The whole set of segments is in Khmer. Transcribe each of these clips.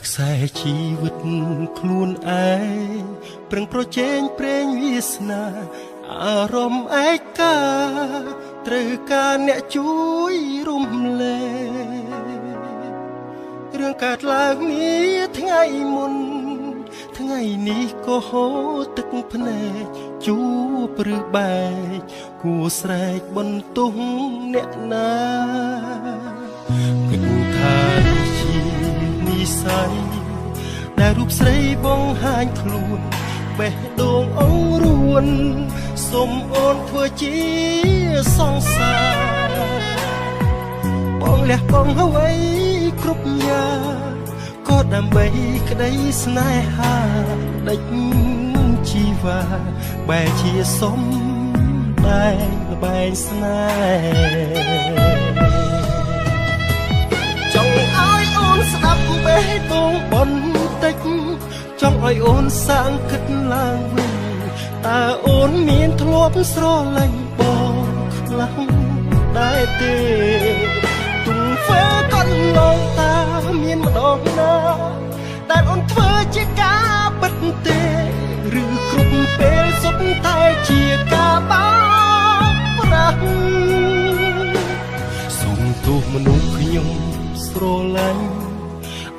ខ្សែជីវិតខ្លួនឯងប្រឹងប្រជែងព្រេងវាសនាអារម្មណ៍ឯកាត្រូវការអ្នកជួយរំលែករឿងកើតឡើងនេះថ្ងៃមុនថ្ងៃនេះក៏ហូរទឹកភ្នែកជួបឬបែកគួស្រែកបន្ទោសអ្នកណាគិតថានេះជានិស័យដែលរូបស្រីបង្ហាញខ្លួនបេះដូងអង្រួនសូមអូនធ្វើជាសង្សារបងលះបង់អ្វីគ្រប់យ៉ាងក៏ដើម្បីក្តីស្នេហាដេចជីវ៉ាបែរជាសុំបែងល្បែងស្នេហ៍ចង់ឲ្យអូនស្ដាប់បេះដូងបន្តិចចង់ឲ្យអូនសាងគិតឡើងវិញតើអូនមានធ្លាប់ស្រឡាញ់បងខ្លាំងដែរទេទុំធ្វើកន្លងតាមានម្ដងណាដែលអូនធ្វើជាការពិតទេឬគ្រប់ពេលសុទ្ធតែជាការបោកប្រាស់សូមទោសមនុស្សខ្ញុំស្រឡាញ់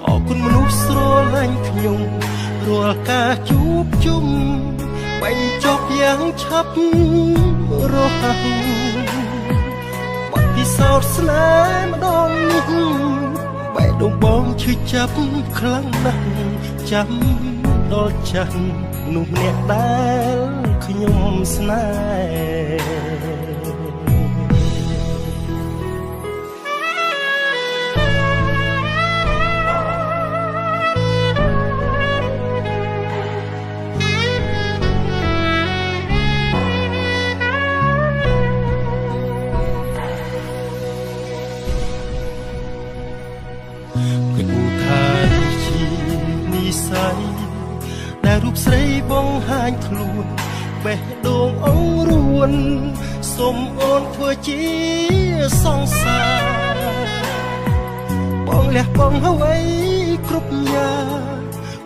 អរគុណមនុស្សស្រឡាញ់ខ្ញុំរាល់ការជួបជុំបញ្ចប់យ៉ាងឆាប់រហ័សបទពិសោធន៍ស្នេហ៍ម្ដងនេះបេះដូងបងឈឺចាប់ខ្លាំងណាស់ចាំដល់ចាស់នោះម្នាក់ដែលខ្ញុំស្នេហ៍គិតថានេះជានិស័យដែលរូបស្រីបង្ហាញខ្លួនបេះដូងអង្រួនសូមអូនធ្វើជាសង្សារបងលះបង់អ្វីគ្រប់យ៉ាង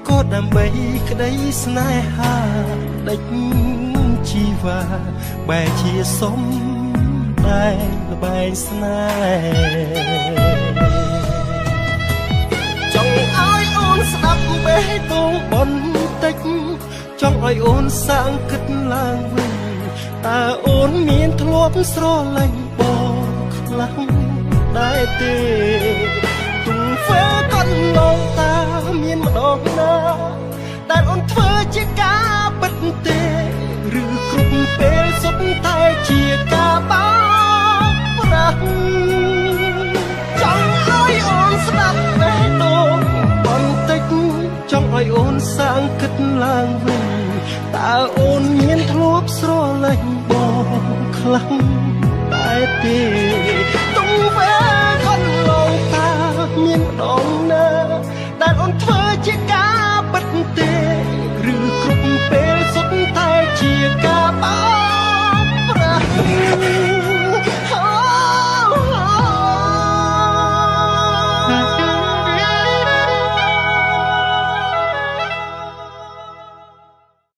ក៏ដើម្បីក្តីស្នេហាដេចជីវ៉ាបែរជាសុំតែល្បែងស្នេហ៍ចង់ឲ្យអូនស្ដាប់បេះដូងបន្តិចចង់ឲ្យអូនសាងគិតឡើងវិញតើអូនមានធ្លាប់ស្រឡាញ់បងខ្លាំងដែរទេទុំធ្វើកន្លងតាមានម្ដងណាដែលអូនធ្វើជាការពិតទេឬគ្រប់ពេលសុទ្ធតែជាការបោកប្រាស់ចង់ឲ្យអូនស្ដាប់បេះដូងបន្តិចចង់ឲ្យអូនសាងគិតឡើងវិញតើអូនមានធ្លាប់ស្រឡាញ់បងខ្លាំងដែរទេ